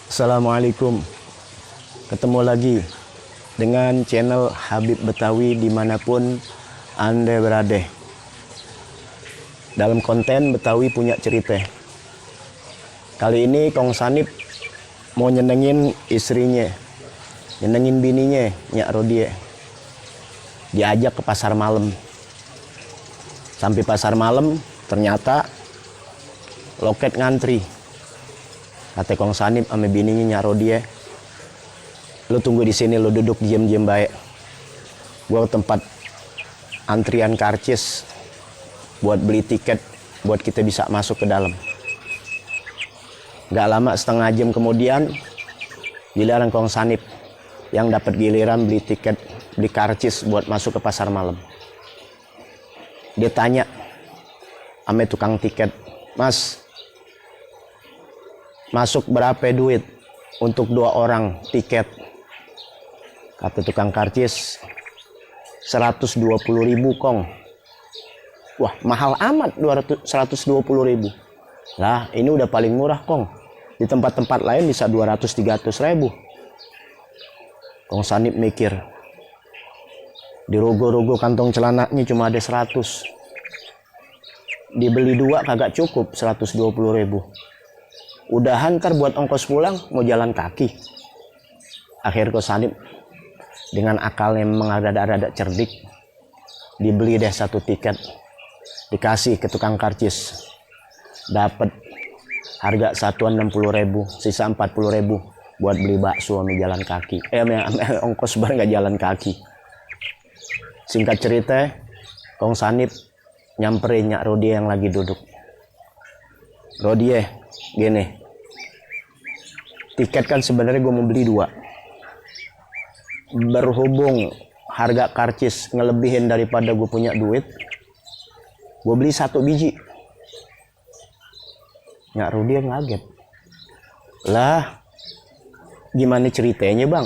Assalamualaikum. Ketemu lagi dengan channel Habib Betawi dimanapun Anda berada. Dalam konten Betawi punya cerita. Kali ini Kong Sanip mau nyenengin istrinya, nyenengin bininya, Nyak Rodie. Diajak ke pasar malam. Sampai pasar malam ternyata loket ngantri. Kata Kong Sanip sama bininya Nyak Rodie, lu tunggu di sini, lu duduk diam-diam baik. Gua ke tempat antrian karcis buat beli tiket buat kita bisa masuk ke dalam. Gak lama, setengah jam kemudian, giliran Kong Sanip yang dapat giliran beli tiket, beli karcis buat masuk ke pasar malam. Dia tanya sama tukang tiket, "Mas, masuk berapa duit untuk 2 orang tiket?" Kata tukang karcis, 120.000 Kong. Wah, mahal amat 120.000. Lah, ini udah paling murah Kong. Di tempat-tempat lain bisa 200-300 ribu. Kong Sanip mikir, di rogo-rogo kantong celananya cuma ada 100. Dibeli 2 kagak cukup 120.000. Udahan ntar buat ongkos pulang mau jalan kaki. Akhir Kong Sanip dengan akal yang memang rada-rada cerdik, dibeli deh 1 tiket, dikasih ke tukang karcis, dapat harga satuan 60.000, sisa 40.000 buat beli bakso sama jalan kaki. Ongkos bar nggak jalan kaki. Singkat cerita, Kong Sanip nyamperin Nyak Rodie yang lagi duduk. "Rodie, gini, tiket kan sebenarnya gue mau beli 2. Berhubung harga karcis ngelebihin daripada gue punya duit, gue beli 1 biji. Nyak Rodie ngaget. "Lah, gimana ceritanya bang?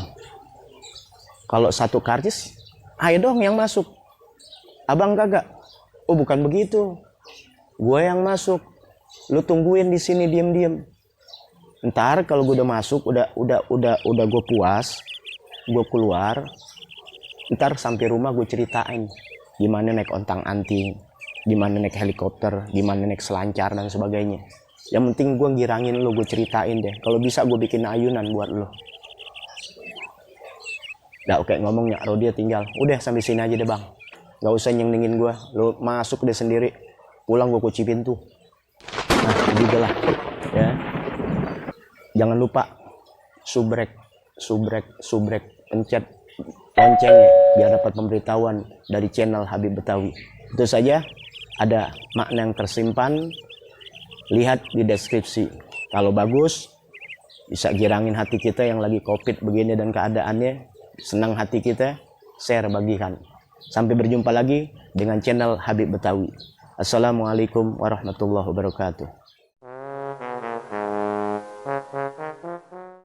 Kalau 1 karcis, ayo dong yang masuk. Abang kagak?" "Oh, bukan begitu. Gue yang masuk. Lu tungguin di sini diam-diam. Ntar kalau gue udah masuk, udah gue puas, gue keluar. Ntar sampai rumah gue ceritain gimana naik ontang-anting, gimana naik helikopter, gimana naik selancar dan sebagainya. Yang penting gue ngirangin lu, gue ceritain deh. Kalau bisa gue bikin ayunan buat lu." Dah oke, ngomong Nyak Rodie tinggal, "Udah sampai sini aja deh bang. Gak usah nyenengin gue. Lu masuk deh sendiri. Pulang gue kunci pintu." Nah, gitu lah. Ya. Jangan lupa subrek, pencet loncengnya biar dapat pemberitahuan dari channel Habib Betawi. Itu saja, ada makna yang tersimpan. Lihat di deskripsi. Kalau bagus, bisa girangin hati kita yang lagi COVID begini dan keadaannya, senang hati kita, share, bagikan. Sampai berjumpa lagi dengan channel Habib Betawi. Assalamualaikum warahmatullahi wabarakatuh.